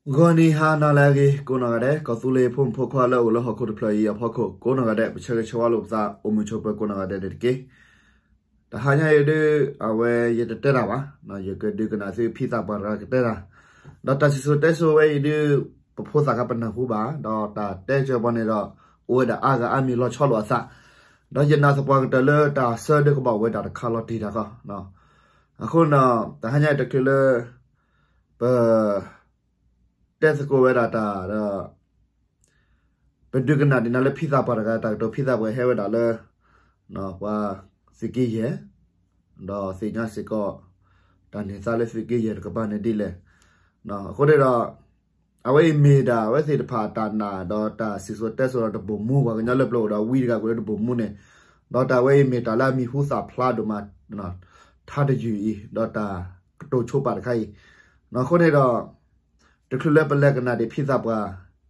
ဂီၤနံၤဟါနၤလၢအဂ့ၤ ကိးနီၢ်ဂၤဒဲး ကီၢ်သူလ့ၤဖိမုၣ်ဖိခွါလၢအအိၣ်လၢဟီၣ်ခိၣ်တဖျၢၣ်အံၤအဖီခိၣ် ကိးနီၢ်ဂၤဒဲး ပဆၢဂ့ၤဆၢဝါလိာ်ပသး အိၣ်မုာ်ဆိးပၢၤကိးနီၢ်ဂၤဒဲးန့ၣ်တက့ၢ်. တဟါညါအံၤဒုး အဝဲယတတဲတၢ်ဘၣ်, ယကဒုးကနၣ်သုဖံသးပှၢ်တဂၤကတဲတၢ်, ဒီးတၢ်စံၣ်စိၤတဲစိၤဝဲအံၤဒုး ပဖိသၣ်ခါပနၢ်ဟူဘၣ်, ဒီးတၢ်တဲကၢၤဘီန့ၣ်ဒီး အိၣ်ဝဲဒၣ်အါဂၤအါမံၤလီၤဆီလိာ်အသး, ဒီးယနာ်သပှၢ်ကတၢၢ်လၢတၢ်ဆၢဒၢကဘၣ်အိၣ်ဝဲဒၣ်တခါလီၤတံၢ်တၢ်ဃီ အဃိန့ၣ်ဒီး တဟါညါအံၤတချုးလၢ ပ တဲသကိးဝဲဒၣ်တၢ်ဒီး ပဒုးကနၣ်ဒံးနၤလၢဖံသးပှၢ်တဂၤ တၢ်ကတိၤဖံသးပှၢ်ဟဲဝဲဒၣ်လၢ ပှၤသုးက့ယဲၢ်, ဒီးသ့ၣ်ညါစ့ၢ်ကီး တၢ်န့ၢ်သါလၢသုးက့ယဲၢ်တကပၤန့ၣ်ဒ်လဲၣ်. အဃိန့ၣ်ဒီး အဝဲအံၤမ့ၢ်ဒၣ်အဝဲသ့ၣ်တဖၣ်အတၢ်နာ် ဒီးတၢ်စံၣ်စိၤတဲစိၤဒီးတဘိၣ်မူ ပှၤကညီလၢပျၢၤအိၣ်ဒီးဝံတဂၤကွံာ်လၢတဘိၣ်မူန့ၣ်, ဒီးတၢ်ဝဲအံၤမ့ၢ်တၢ်လၢအမံၤဟူသၣ်ဖျါဒိၣ်မး ထါတယုၢ်အံၤ ဒီးတၢ်ကတိၤဆိပာ်တခါအံၤ, အဃိန့ၣ်ဒီး တချုးလၢပလဲၤကနၣ်ဒံးဖံသးပှၢ်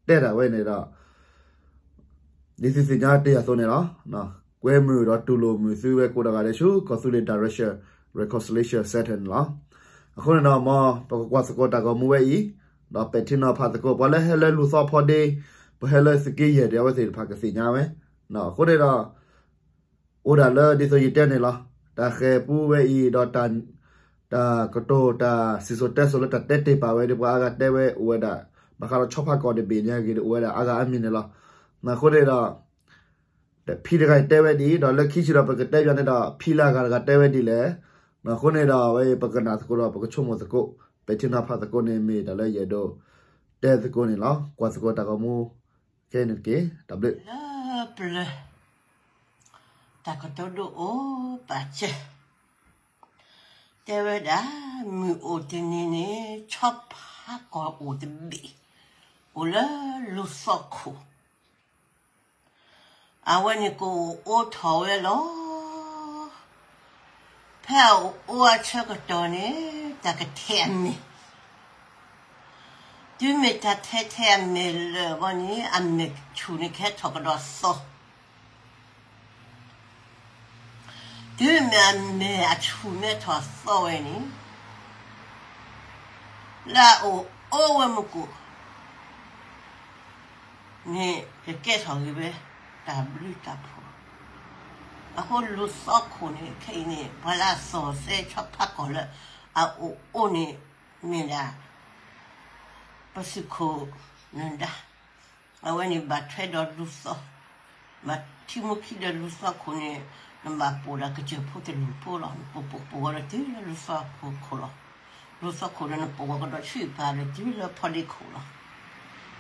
တဲတၢ်ဝဲန့ၣ်ဒီး ဒ်သုသ့ၣ်ညါတ့ၢ်အသိးန့ၣ်လီၤ. ကွဲမုာ်ဒီးတူၢ်လိာ်မုာ်သုဝဲကိးနီၢ်ဂၤဒဲးဆူ ကီၢ်သူလ့ၤ Direction Reconciliation Center န့ၣ်လီၤ. အဃိန့ၣ်ဒီး မ်ပကကွၢ်သကိးတၢ်ဂီၤမူဝဲအံၤ, ဒီးပဲာ်ထံနီၤဖးသကိး ပှၤလၢဟဲလၢလူၤသီဖီဒ့, ပဟဲလၢသုးက့ယဲၢ်ဒီး အဝဲသ့ၣ်တဖၣ်ကသ့ၣ်ညါဝဲ. အဃိန့ၣ်ဒီး အိၣ်ဒၣ်လၢဒ်သိးယတဲန့ၣ်လီၤ. တၢ်ဃဲၤပူဝဲအံၤဒီး တၢ်ကတိၤတၢ်စံၣ်စိၤတဲစိၤလၢတၢ်တဲတ့ၢ်ပာ်ဝဲဒီး ပှၤအါဂၤတဲဝဲအိၣ်ဝဲဒၣ် ဘၣ်ဃးဒီးဆီဖါကီၢ်တဘ့ၣ်န့ၣ်အဂ့ၢ်ဒီး အိၣ်ဝဲဒၣ်အါဂၤအါမံၤန့ၣ်လီၤ. အဃိန့ၣ်ဒီး ဖံတဂၤအံၤတဲဝဲဒ်အံၤ ဒီးလၢခံဆံဒီးပကတဲဘၣ်န့ၣ်ဒီး ဖံလၢအဂၤတဂၤတဲဝဲဒ်လဲၣ်. အဃိန့ၣ်ဒီး အဝဲအံၤပကနၣ်သကိးဒီး ပကဆိကမိၣ်သကိး ပဲာ်ထံနီၤဖးသကိးန့ၣ် မ့ၢ်တၢ်လၢယအဲၣ်ဒိးတဲသကိးန့ၣ်လီၤ. ကွၢ်သကိးတၢ်ဂီၤမူ ခဲအံၤန့ၣ်တက့ၢ်. တၢ်ဘျုး လၢပျၢၤ တၢ်ကတိၤဒိၣ်အိၣ်ပာ်စၢၤ တဲဝဲဒၣ် မုၢ်အိၣ်တနံၤန့ၣ် ဆီဖါကီၢ်အိၣ်တဘ့ၣ် အိၣ်လၢလူၤသီခိၣ် အဝဲန့ၣ်ကအိၣ်ထီၣ်ဝဲလီၤ. ဖဲအအိၣ်အဆၢကတီၢ်န့ၣ် တၢ်ကထဲးအမဲာ်, တုၤမ့ၢ်တၢ်ထဲးထဲးအမဲာ်လၢာ်ဘီန့ၣ် အမဲာ်ဆူၣ်န့ၣ်ကဟဲထီၣ်ကဒီးသီ တုၤမ့ၢ်အမဲာ်အဆူၣ်မ့ၢ်ထီၣ်သီဝဲန့ၣ် လၢအအိၣ်အိၣ်ဝဲမုၢ်ကိၣ်န့ၣ် ကကဲထီၣ်ဂ့ၤဝဲ တၢ်ဘျုးတၢ်ဖှိၣ်. အဃိလူၤသီခိၣ်န့ၣ် ခဲအံၤန့ၣ် ပှၤလၢအစီၤဆဲဆီဖါကီၢ်လၢအအိၣ်အိၣ်န့ၣ် မ့ၢ်ဒၣ် ပသုးခိၣ်နၢၤဒါ အဝဲန့ၣ်ဘၣ်ထွဲဒီးလူၤသီ, ဘၣ်ထံမူခံဒီးလူၤသီခိၣ်န့ၣ် နဘၣ်ပိာ်ဒၣ်ကစၢၢ်ဖိတလူၢ်ဖိလီၤ. နပိာ်ပိာ်ပိာ်ဝဲဒီးတုၤလၢလူၤသီခိၣ်လီၤ. လူၤသီခိၣ်ဒီးနပိာ်ဝဲကဒီးဆူယပၤဒီး တုၤလၢဖီဒ့ခိၣ်လီၤ.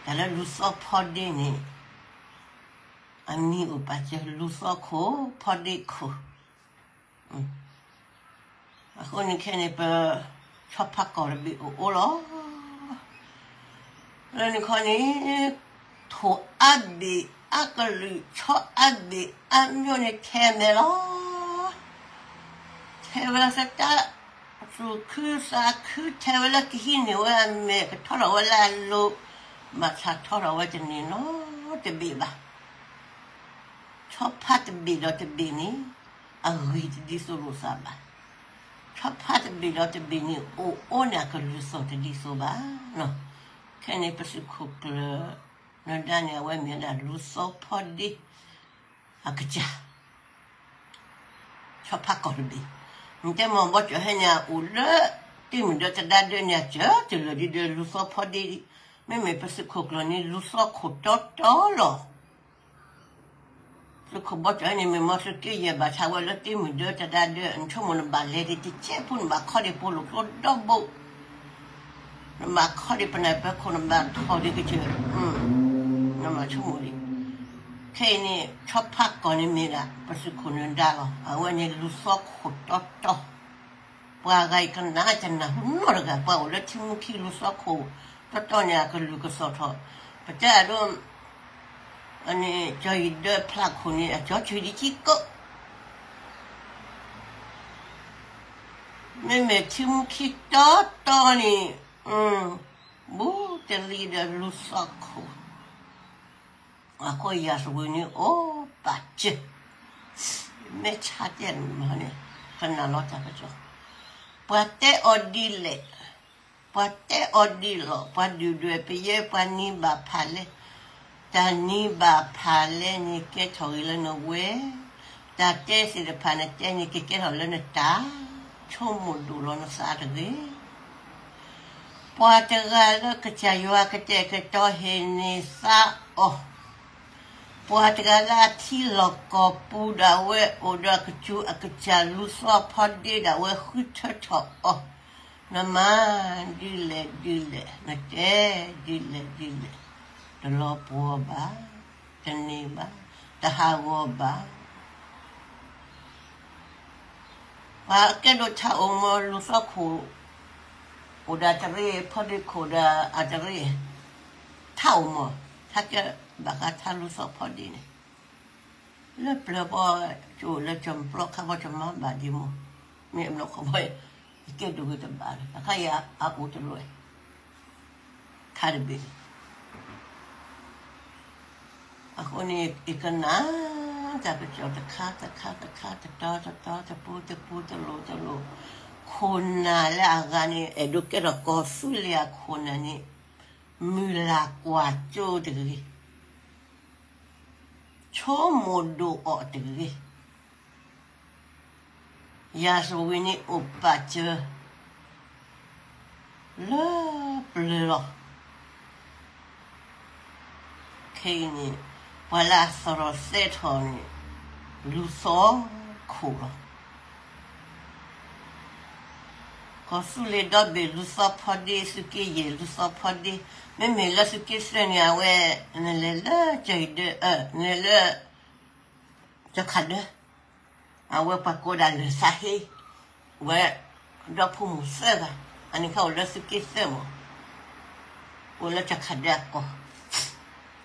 တၢ်လၢလူၤသီဖီဒ့န့ၣ် အမံၤအိၣ်ပာ်စၢၤ လူၤသီခိၣ် ဖီဒ့ခိၣ် အဃိန့ၣ်ခဲန့ၣ် ပ ဆီဖါကီၢ်တဘ့ၣ်အိၣ်အိၣ်လီၤ. လၢနခီန့ၣ် ထိၣ်အါဘ့ၣ်အါကလုာ် ဆီအါဘ့ၣ်အါမျိၤန့ၣ်ထဲးအမဲာ်လီၤ. ထဲးဝဲလၢသတး သူၣ်ခုသးခု ထဲးဝဲလၢကဟံးန့ၢ်ဝဲအမဲာ် ကထီထီၣ်ဝဲလၢအလိၤ, ဘၣ်ဆၣ်ထီထီၣ်ဝဲတန့ၢ်နီတဘ့ၣ်ဘၣ်. ဆီဖါတဘ့ၣ်ဒီးတဘ့ၣ်န့ၣ် အဂံၢ်တဒ်သိးလိာ်သးဘၣ်. ဆီဖါတဘ့ၣ်ဒီးတဘ့ၣ်န့ၣ် အိၣ်အိၣ်န့ၣ်အကလုၢ်သီၣ်တဒ်သိးဘၣ်. ခဲန့ၣ်ပသုးခိၣ်ကျၢၢ် နၢၤဒါန့ၣ် အဝဲမ့ၢ်ဝဲဒၣ်လူၤသီဖီဒ့အကစၢ် ဆီဖါကီၢ်တဘ့ၣ်, နတဲမ့ၢ်ဘီကၠီၤဟဲန့ၣ် အအိၣ်လၢတ့မုၢ်ဒၢတဒါဒၢန့ၣ် အစၢၤတုၤလၢာ်ဒ်ဒီးလူၤသီဖီဒ့ဒံး, မ့မ့ၢ်ပသုးခိၣ်ကျၢၢ်န့ၣ် လူၤသီခိၣ်တီတီလီၤ. သုးခိၣ်ဘီကၠီၤဟဲန့ၣ် မ့ၢ်မီသုးက့ယဲၢ်ဘၣ်ဆၣ်ဝဲလၢတ့မုၢ်ဒၢတဒါဒၢ နဆိကမိၣ်နဘၣ်လဲၤဒံးတကဲးဖိ နဘၣ်ခီဒံးပိာ်လိာ်ကျိဒီဘိ နဘၣ်ခီဒံးပနၢ်ပၢၤခိၣ် နဘၣ်ထီၣ်ဒံးကစၢၢ်, နဘၣ်ဆိကမိၣ်ဒံး, ခဲအံၤန့ၣ် ဆီဖါကီၢ်န့ၣ်မ့ၢ်ဒၣ် ပသုးခိၣ်နၢၤဒါလီၤ. အဝဲန့ၣ်လူၤသီခိၣ်တီတီ, ပှၤဂၤအံၤကနၣ်တနၢ်ဟူနီတဂၤ, ပှၤအိၣ်လၢထံမူခံလူၤသီခိၣ်တီတီန့ၣ် အကလုၢ်ကသီၣ်ထီၣ်, ပတဲအဒိ အန့ၣ် ကၠီၤယံၤဒၢဖျးခိၣ်န့ၣ် အကၠီၤဆူၣ်ဒံးကံကိး မ့မ့ၢ်ထံမူခံတီတီန့ၣ် ဘူးတလံၤဒီးလူၤသီခိၣ်, အဃိယၤသဝံၤန့ၣ်အိၣ်ပာ်စၢၤ, မ့ၢ်ဆါတဲန့ၣ် ကနၣ်လီၤတၢ်ကစီၣ်, ပှၤတဲအီၤဒ်လဲၣ်, ပ ပှၤတဲအီၤဒ်လီၤ, ပှၤဒုၣ်ဒွဲၣ်ပယဲၢ် ပှၤနံၤဘၣ်ဖးလဲၢ်, တၢ်နံၤဘၣ်ဖးလဲၢ်န့ၣ် ကဲထီၣ်ဂ့ၤလၢနဝဲ, တၢ်တဲသ့ၣ်တဖၣ်နတဲန့ၣ် ကကဲထီၣ်လၢနတၢ်ဆိကမိၣ်ဒိၣ်လီၤနသးတဂ့ၤ. ပှၤတဂၤလၢကစၢ်ယွၤကတဲာ်ကတီၤဟ့ၣ်န့ၢ်သးအီၤ, ပှၤတဂၤလၢအထံလီၢ်ကီၢ်ပူၤဒၣ်ဝဲအိၣ်ဒီးအကစၢ်အကစၢ် လူၤသီဖီဒ့ဒၣ်ဝဲဃုထၢထီၣ်အီၤ, နမၤဒ်လဲၣ်ဒ်လဲၣ် နတဲဒ်လဲၣ်ဒ်လဲၣ်, တလီၤပှီၤဘၣ်, တန့ၢ်ဘၣ်, တဟးဂီၤဘၣ်. ပှၤကဲဒိၣ်ထးအိၣ်မး လူၤသီခိၣ် အိၣ်ဒီးတရ့, ဖီဒ့ခိၣ်ဒီးအတရ့, ထးအိၣ်မး, ထးကဲဘၣ်ဃးထးလူၤသီဖီဒ့န့ၣ်, လၢပျၢၤဘီ ကအိၣ်လၢကၠီၤပျီခါဘီ ကမၤဘၣ်ဒံးမး, မ့ၢ်အဘျီခီဘီ ကဲဒိၣ်ဂ့ၤတဘၣ်လၢၤ အခါယၤအအိၣ်တလိၣ်ဝဲ, ခါတဘ့ၣ် အဃိန့ၣ် ယကနၣ် တၢ်ကစီၣ်တခါတခါတခါ တတီတတီ တပူတပူ တလိၣ်တလိၣ်, ခိၣ်နၢ်လၢအဂၤန့ၣ် အဲၣ်ဒိးကဲထီၣ်ကီၢ်သူလ့ၤအခိၣ်နၢ်န့ၣ် မုၢ်လၢ်ကွၢ်စိတဂ့ၤ, ဆိကမိၣ်ဒိၣ်အီၤတဂ့ၤ. ရာဇဝင်န့ၣ်အိၣ်ပာ်စၢၤ လၢပျၢၤလီၤ. ခဲအံၤန့ၣ် ပှၤလၢအသရိာ်သဲထီၣ်န့ၣ် လူၤသီခိၣ်လီၤ. ကီၢ်သူလ့ၤဒီဘ့ၣ်လူၤသီဖီဒ့, သုးက့ယဲၢ်လူၤသီဖီဒ့, မ့မ့ၢ်လၢသုးက့သၢန့ၣ် အဝဲ နလဲၤလၢကၠီၤအံၤဒၢ, နလဲၤလၢ ကၠီၤခးဒၢ, အဝဲပှၤကိးဒၣ်လၢၢ်သးဟ့, ဝဲ ဒီဖိမိၢ်သၢဂၤ, အန့ၣ်ခါအိၣ်လၢသုးက့သၢမး, အိၣ်လၢကၠီၤခးဒၢအကီၢ်,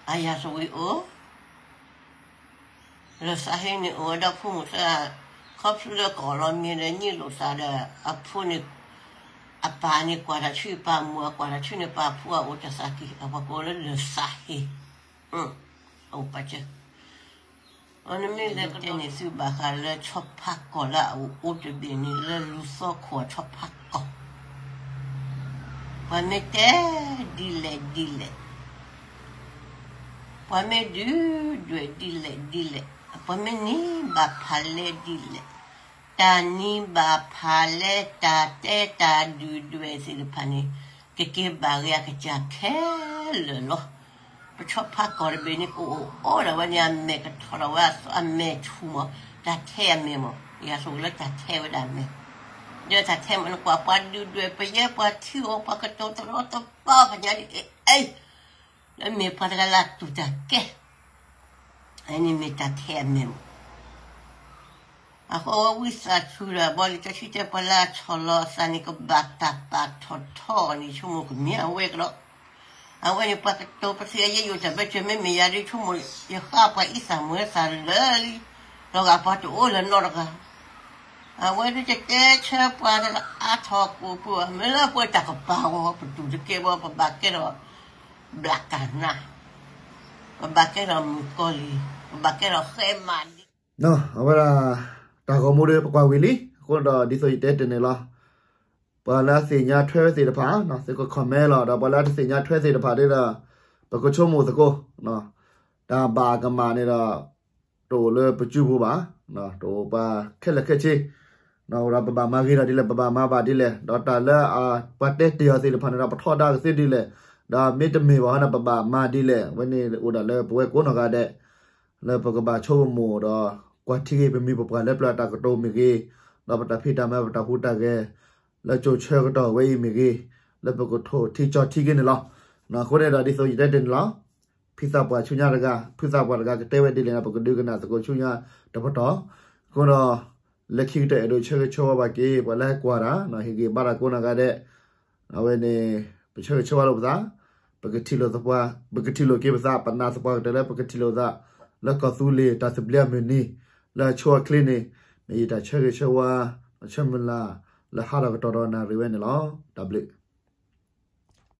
အရာဇဝင်အိၣ်, လၢၢ်သးဟ့န့ၣ်အိၣ်ဝဲဒီဖိမိၢ်သၢဂၤ, ခီဖျိလၢကအီၣ်လီၤမ့ၤဒီးညံလိာ်သးဒီး အဖိန့ၣ်, အပၢ်န့ၣ်ကွၢ်တၢ်ဆူအပၢ်, မိၢ်အကွၢ်တၢ်ဆူန့ၣ် ပၢ်ဖိအအိၣ်တၢ်သးကံၢ်, အပှၤကိးလၢလၢၢ်သးဟ့, အအိၣ်ပာ်စၢၤ အန့ၣ်မ့ၢ်လၢကတဲန့ၣ်သုဘၣ်ဃးလၢဆီဖါကီၢ်လၢအအိၣ်တဘ့ၣ်န့ၣ် လၢလူၤသီခိၣ်အဆီဖါကီၢ်, ပှၤမ့ၢ်တဲဒ်လဲၣ်ဒ်လဲၣ်, ပှၤမ့ၢ်ဒုၣ်ဒွဲၣ်ဒ်လဲၣ်ဒ်လဲၣ်, ပှၤမ့ၢ်နံၤဘၣ်ဖးလဲၢ်ဒ်လဲၣ်, တၢ်နံၤဘၣ်ဖးလဲၢ် တၢ်တဲတၢ်ဒုၣ်ဒွဲၣ်သ့ၣ်တဖၣ်န့ၣ် ကက့ၤဘၣ်ဂ့ၤအကစၢ်ခဲလၢာ်လီၤ. ပဆီဖါကီၢ်တဘ့ၣ်န့ၣ် ကအိၣ်အိၣ်ဒၣ်ဝဲန့ၣ် အမဲာ်ကထီၣ်ထီၣ်ဝဲအမဲာ်ဆူၣ်မး, တၢ်ထဲအမဲာ်မး, ယၤဆိၣ်ဂ့ၤလၢတၢ်ထဲဝဲဒၣ်အမဲာ်, ဒီးတၢ်ထဲမး နကွၢ်ပှၤဒုၣ်ဒွဲၣ်ပယဲၢ် ပှၤထံၣ်အီၤ ပှၤကတိၤတရီတပါ ပှၤညါဒ်အံၤ, လၢမ့ၢ်ပှၤတဂၤလၢအတူၢ်တၢ်ကဲ, အန့ၣ်မ့ၢ်တၢ်ထဲအမဲာ်မး. အဃိဝဲဝံသးစူၤဒီး ဘီလံာ်စီဆှံတဲ ပှၤလၢအဆီၣ်လီၤအသးန့ၣ် ကဘၣ်တၢ်ပာ်ထီၣ်ထီအီၤန့ၣ် ဆိကမိၣ်ကမ့ၢ်အဝဲကဒီး, အဝဲန့ၣ် ပှၤကတိၤပသ့အယဲၢ်ယိာ်တၢ်ဘၢစၢၤ မ့မ့ၢ်ယၤဒ်ဆိကမိၣ် ယဃါပှၤအံသၣ်မုၢ်သၣ်လၢာ်လံ, ဒီးဂၤပှၤတအိၣ်လၢၤနီတဂၤ, အဝဲဒ်ကတဲဆၢပှၤတဂၤအါထီၣ်ကိးပူၤ မ့ၢ်လၢပဝဲတၢ်ကပၤဝဲ ပတူၢ်တကဲဘၣ် ပဘၣ်ကဲထီၣ် ဘျးကနၣ်, ပဘၣ်ကဲထီၣ်မုၣ်ကီၤလံၢ်, ပဘၣ်ကဲထီၣ်ဃဲမၤဒ် အဝဲဒၣ် တၢ်ဂီၤမူဒီး ပကွၢ်ဝံၤလံ, အဃိဒီးဒ်သိးယတဲတ့ၢ်န့ၣ်လီၤ. ပှၤလၢအသ့ၣ်ညါထွဲဝဲသ့ၣ်တဖၣ် သုက comment လီၤ, ဒီးပှၤလၢအတသ့ၣ်ညါထွဲသ့ၣ်တဖၣ်ဒီး ပကဆိကမိၣ်သကိး, တၢ်ဘၣ်အကမၣ်န့ၣ်ဒီး တအိၣ်လၢပစုပူၤဘၣ်, တအိၣ်ပှၤခဲလၢာ်ခဲဆ့, ဒီးပဘၣ်မၤဂ့ၤထီၣ်ဒ်လဲၣ် ပဘၣ်မၤဘၣ်ဒ်လဲၣ်, ဒီးတၢ်လၢ ပှၤတဲတ့ၢ်အီၤသ့ၣ်တဖၣ်န့ၣ်ဒီး ပထီဒါကသ့ဒ်လဲၣ်, ဒီးမ့တမ့ၢ်ဘၣ်ဟီန့ၣ် ပဘၣ်မၤဒ်လဲၣ်, အဝဲန့ၣ်အိၣ်ဒၣ်လၢပဝဲကိးနီၢ်ဂၤဒဲး လၢပကဘၣ်ဆိကမိၣ်ဒီး ကွၢ်ထံက့ၤပမိၢ်ပပှၢ်လၢပျၢၤအတၢ်ကတိၤမ့ၢ်ဂ့ၤ, ဒီးပတၢ်ဖံးတၢ်မၤ ပတၢ်ဟူးတၢ်ဂဲၤ လၢကၠိဆၢကတီၢ်ဝဲအံၤမ့ၢ်ဂ့ၤ, လၢပကထိၣ်ထံကၠီထံက့ၤန့ၣ်လီၤ. အဃိန့ၣ်ဒီးဒ်သိးယတဲတ့ၢ်န့ၣ်လီၤ. ဖံသးပှၢ်ဆူညါတဂၤ ဖုသးပှၢ်တဂၤကတဲဝဲဒ်လဲၣ်န့ၣ် ပကဒုးကနၣ်သကိးဆူညါတပတီၢ်, အဃိဒီး လၢခံကတၢၢ်အဲၣ်ဒိးဆၢဂ့ၤဆၢဝါဘၣ်က့ၤ ပှၤလၢဟဲကွၢ်တၢ် ဟ့ၣ်ဂံၢ်ဘါတၢ်ကိးနီၢ်ဂၤဒဲး, အဝဲန့ၣ် ပဆၢဂ့ၤဆၢဝါလိာ်ပသး, ပကထံၣ်လိာ်သပှၢ်, ပကထံၣ်လိာ်က့ၤပသး ပနာ်သပှၢ်ကတၢၢ်လၢပကထံၣ်လိာ်သး လၢကီၢ်သူလ့ၤတၢ်သဘျ့အမုၢ်နံၤ လၢအဆိအချ့န့ၣ်, မ့ၢ်ယတၢ်ဆၢဂ့ၤဆၢဝါ ဆၢမုၢ်လၢ် လၢဟးထီၣ်ကတီၢ်ဒီးနၣ်ရံၣ်ဝဲန့ၣ်လီၤ. တၢ်ဘျုး